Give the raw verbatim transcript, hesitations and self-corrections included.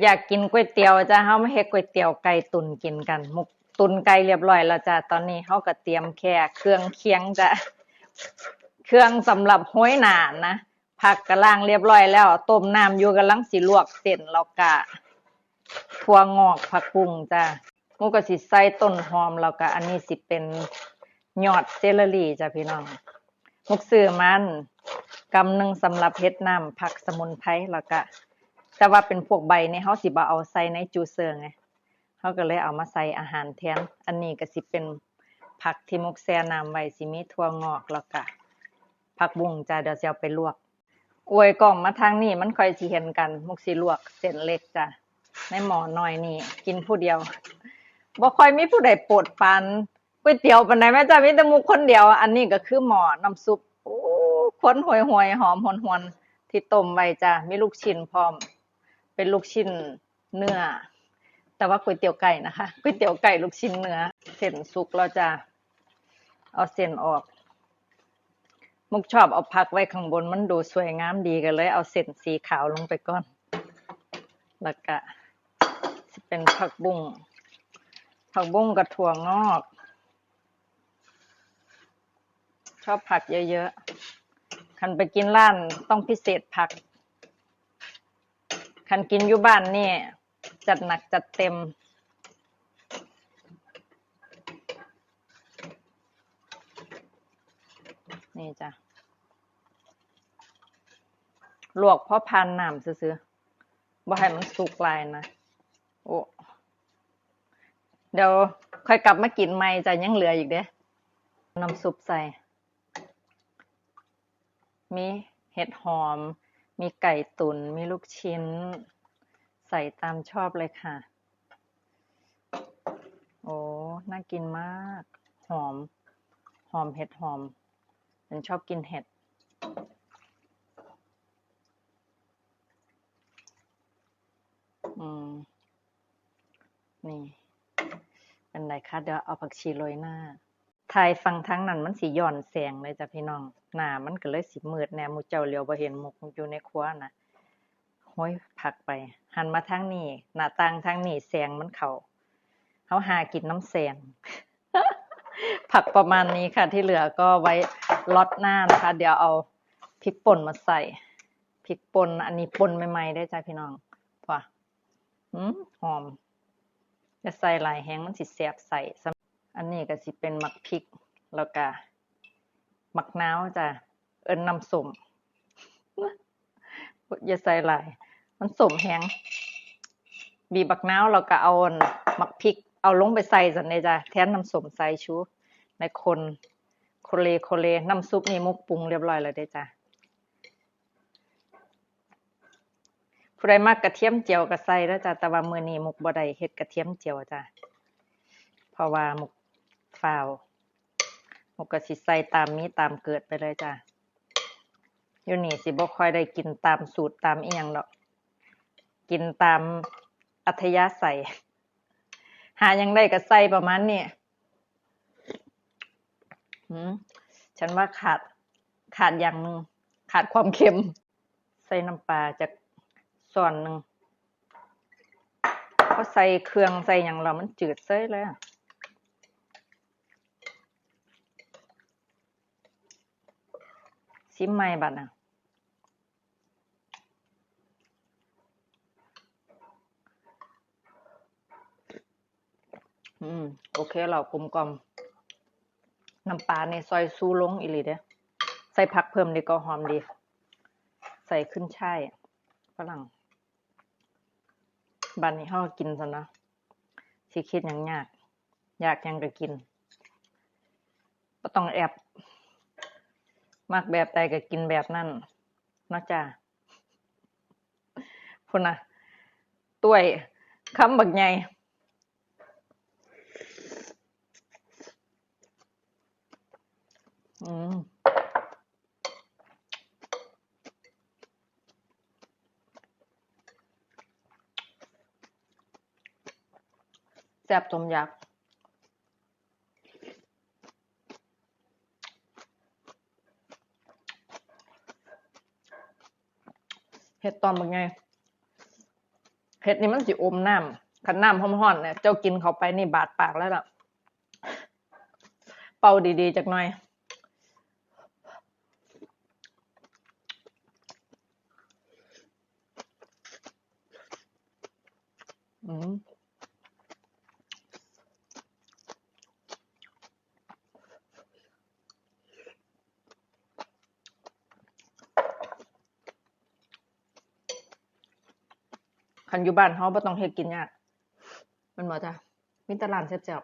อยากกินก๋วยเตี๋ยวจ้ะ เฮามาเฮ็ดก๋วยเตี๋ยวไก่ตุ๋นกินกัน หมก ตุ๋นไก่เรียบร้อยแล้วจ้ะ ตอนนี้เฮาก็เตรียมแค่เครื่องเคียงจ้ะ เครื่องสำหรับโฮยหน้านะ ผักก็ล้างเรียบร้อยแล้ว ต้มน้ำอยู่ กำลังสิลวกเส้น แล้วก็ถั่วงอก ผักบุ้งจ้ะ หมกก็สิใส่ต้นหอม แล้วก็อันนี้สิเป็นยอดเซเลอรีจ้ะพี่น้อง หมกซื้อมาอันกำหนึ่งสำหรับเฮ็ดน้ำผักสมุนไพร แล้วก็ แต่ว่าเป็นพวกใบนี่ เฮาสิบ่เอาใส่ในจูเซอร์ไง เฮาก็เลยเอามาใส่อาหารแทน อันนี้ก็สิเป็นผักที่หมกแช่น้ำไว้ สิมีถั่วงอก แล้วก็ผักบุ้งจ้ะ เดี๋ยวสิเอาไปลวก อวยกล้องมาทางนี้ มันค่อยสิเห็นกัน หมกสิลวกเส้นเล็กจ้ะ ในหม้อน้อยนี่ กินผู้เดียว บ่ค่อยมีผู้ใดโปรดปรานก๋วยเตี๋ยวปานใดแม่จ้ะ มีแต่หมกคนเดียว อันนี้ก็คือหม้อน้ำซุป โอ้ ควันห่วยๆ หอมหวนๆ ที่ต้มไว้จ้ะ มีลูกชิ้นพร้อม เป็นลูกชิ้นเนื้อ แต่ว่าก๋วยเตี๋ยวไก่นะคะ ก๋วยเตี๋ยวไก่ลูกชิ้นเนื้อ เส้นสุกแล้วจ้ะ เอาเส้นออก หมกชอบเอาผักไว้ข้างบน มันดูสวยงามดี ก็เลยเอาเส้นสีขาวลงไปก่อน แล้วก็สิเป็นผักบุ้ง ผักบุ้งกับถั่วงอก ชอบผักเยอะๆ คันไปกินร้านต้องพิเศษผัก คันกินอยู่บ้านนี่ จัดหนักจัดเต็ม นี่จ้ะ ลวกพอผ่านน้ำซื่อๆ บ่ให้มันสุกหลายนะ โอ้ เดี๋ยวค่อยกลับมากินใหม่จ้ะ ยังเหลืออีกเด้ น้ำซุปใส่ มีเห็ดหอม มีไก่ตุ๋น มีลูกชิ้น ใส่ตามชอบเลยค่ะ โอ้ น่ากินมาก หอม หอมเห็ดหอม ฉันชอบกินเห็ด อืม นี่ เป็นไรคะ เดี๋ยวเอาผักชีโรยหน้า ถ่ายฝั่งทางนั้นมันสิย้อนแสงเลยจ้ะพี่น้อง หน้ามันก็เลยสิมืดแหน่ หมู่เจ้าเหลียวบ่เห็น หมกอยู่ในครัวนะ โอ้ย ผักไป หันมาทางนี้ หน้าต่างทางนี้แสงมันเข้า เฮาหากินนำแสง ผักประมาณนี้ค่ะ ที่เหลือก็ไว้รอดหน้านะคะ เดี๋ยวเอาพริกป่นมาใส่ พริกป่น อันนี้ป่นใหม่ๆ เด้อจ้ะพี่น้อง ว้า อืม หอม อย่าใส่หลายแฮง มันสิแสบไส้ อันนี้ก็สิเป็นหมากพริก แล้วก็หมากนาวจ้ะ เอิ้นน้ำส้ม อย่าใส่หลาย มันส้มแฮง บีบบักนาว แล้วก็เอาอันหมากพริก เอาลงไปใส่ซั่นเด้จ้ะ แทนน้ำส้มสายชู ในคน โคเลโคเล น้ำซุปนี่หมกปรุงเรียบร้อยแล้วเด้จ้ะ ผู้ใดมักกระเทียมเจียวก็ใส่เด้อจ้ะ แต่ว่ามื้อนี้หมกบ่ได้เฮ็ดกระเทียมเจียวจ้ะ เพราะว่าหมกฟ้าว หมกก็สิใส่ตามมีตามเกิดไปเลยจ้ะ อยู่นี่สิบ่ค่อยได้กินตามสูตรตามอิหยังดอก กินตามอัธยาศัย หาหยังได้ก็ใส่ประมาณนี้ อืม ฉันว่าขาด ขาดอย่างหนึ่ง ขาดความเค็ม ใส่น้ำปลาจักช้อนหนึ่ง พอใส่เครื่องใส่หยังแล้วมันจืดเฉยเลยอะ ซิมใหม่บัดน่ะ อืม โอเคแล้ว กลมกล่อม น้ำปลานี่ซ่อยชูลงอีหลีเด้ ใส่ผักเพิ่มดีก็หอมดี ใส่ขึ้นฉ่ายฝรั่ง บัดนี้เฮากินซะนะ สิคิดหยังยาก อยากหยังก็กิน บ่ต้องแอบ มักแบบใดก็กินแบบนั้นเนาะจ้า พุ้นน่ะ ต้วย คำบักใหญ่ อืม แซ่บสมอยาก เห็ดตอนบักใหญ่ เห็ดนี่มันสิอมน้ำ คันน้ำฮ้อนๆเนี่ย เจ้ากินเข้าไปนี่บาดปากแล้วล่ะ เป่าดีๆจักหน่อย อืม คันอยู่บ้านเฮาบ่ต้องเฮ็ดกินยาก แม่นบ่จ๊ะ มีแต่ร้านแซ่บ